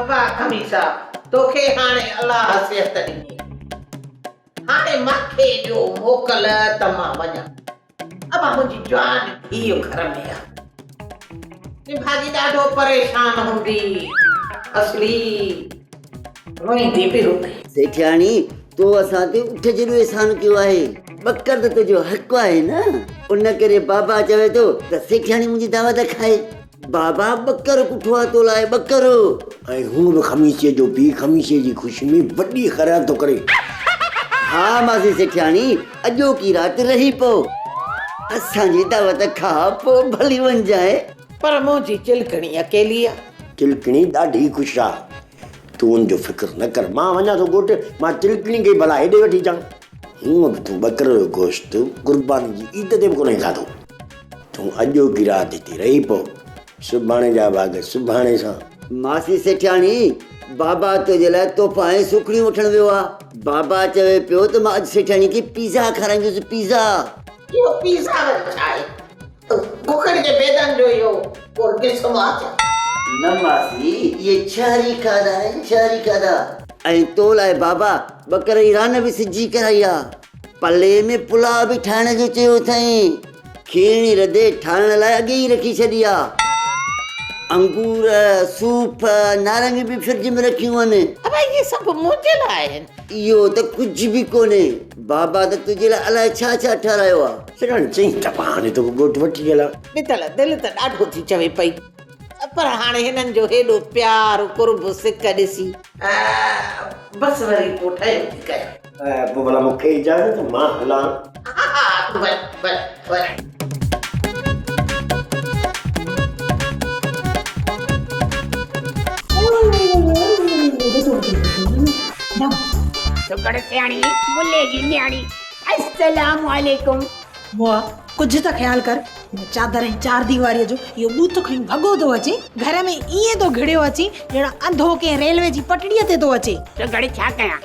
ابا خميسا، توکي هاڻي الله صحت ڏني. هاڻي مان کي ڏيو موڪل ته مان وڃان. ابا منهنجي جوان ڌيء گهر ۾ آ. نڀاڳي ڏاڍو پريشان هوندي. اصلي روئيندي به هوندي. سيٺياڻي، تو اسان تي اٺ جيڏو احسان ڪيو آهي. ٻڪر ته تنهنجو حق آهي نه. ان ڪري بابا چوي ٿو ته سيٺياڻي منهنجي دعوت کائي. بابا ٻڪر ڪٺو آ تو لاء ٻڪر. ۽ هونء به خميسيء جو پيء خميسيء جي خوشي ۾ وڏي خيرات ٿو ڪري. ها ماسي سيٺياڻي، اڄوڪي رات رهي پئو. اسان جي دعوت کاء پوء ڀلي وڃجانء. پر منهنجي چلڪڻي اڪيلي آ. چلڪڻي ڏاڍي خوش آ. تون ان جو فڪر نه ڪر. مان وڃان ٿو ڳوٺ، مان چلڪڻي کي ڀلا هيڏي وٺي اچان. هونء به تون ٻڪر جو گوشت قرباني جي عيد تي به ڪونهي کاڌو. تون اڄوڪي رات هتي رهي پئو. سڀاڻي جا ڀاڳ سڀاڻي سان. ماسي سيٺياڻي، بابا تنهنجي لاء تحفا ۽ سوکڙيون وٺڻ ويو آ. بابا چوي پيو ته مان اڄ سيٺياڻي کي پيزا کارائيندس، پيزا. اهو پيزا وري ڇا آهي؟ ڪڪڙ جي بيدن جو اهو ڪو قسم آ ڇا؟ نه ماسي، اهي شهري کاڌا آهن، شهري کاڌا. ۽ تو لاء بابا ٻڪر جي ران به سجي ڪرائي آ. پلي ۾ پلاء به ٺاهڻ جو چيو اٿائين. کيرڻي رڌي ٺاهڻ لاء اڳي ئي رکي ڇڏي آ. انگور، صوف، نارنگيون به فرج ۾ رکيون آهن. ابا اهي سڀ منهنجي لاء آهن. اهو ته ڪجهه به ڪونهي. بابا ته تنهنجي لاء الائي ڇا ڇا ٺهرايو آ. سگهاڻي چئين ته مان هاڻي توکي ڳوٺ وٺي هلان. ڏتل دل ته ڏاڍو ٿي چوي پئي پر هاڻي هنن جو هيڏو پيار، قرب، سڪ ڏسي. بس وري پوء ٺهيو ٿي ڪيان. پوء ڀلا مون کي اجازت مان هلان. ها ها تون وڃ وڃ وڃ. سگهڙ سياڻي ملي جي نياڻي السلام عليڪم. مئا ڪجهه ته خيال ڪر هن چادر ۽ چار ديواريء جو اهو ٻوٿ کڻي ڀڳو ٿو اچين گهر ۾ ائين ٿو گهڙيو اچين ڄڻ انڌو ڪنهن ريلوي جي پٽڙيء تي ٿو اچي. سگهڙ ڇا ڪيان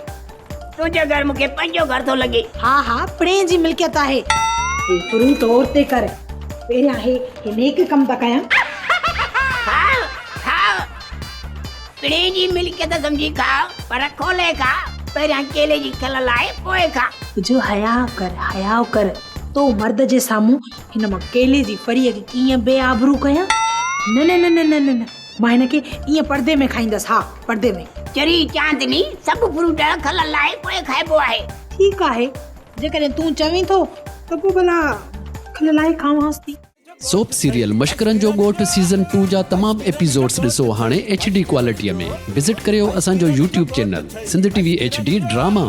تنهنجو گهر مون کي پنهنجو گهر ٿو لڳي. ها ها پڻهين جي ملڪيت آهي. ڦرون ته اورتي ڪر پهريان هي هي نيڪ ڪم ته ڪيان. کاء کاء پڻهين جي ملڪيت سمجهي کاء پر کولي کاء پهريان ڪيلي جي کل لاهي پوء کاء. ڪجهه حياء ڪر حياء ڪر تو مرد جي سامهون هن مان ڪيلي جي ڦريء کي ڪيئن بي آبرو ڪيان. نه نه نه نه نه نه مان هن کي ائين پردي ۾ کائيندس، ها پردي ۾. چري چاندني، سڀ فروٽ کل لاهي پوء کائبو آهي. ٺيڪ آهي، جيڪڏهن تون چوين ٿو ته پوء ڀلا کل لاهي کاوانس ٿي. سوپ سيريل مشڪرن جو ڳوٺ سيزن ٽو جا تمام ايپيسوڊس ڏسو هاڻي ايڇ ڊي ڪوالٽي ۾ وزٽ ڪريو اسان جو YouTube channel Sindh T V H D drama.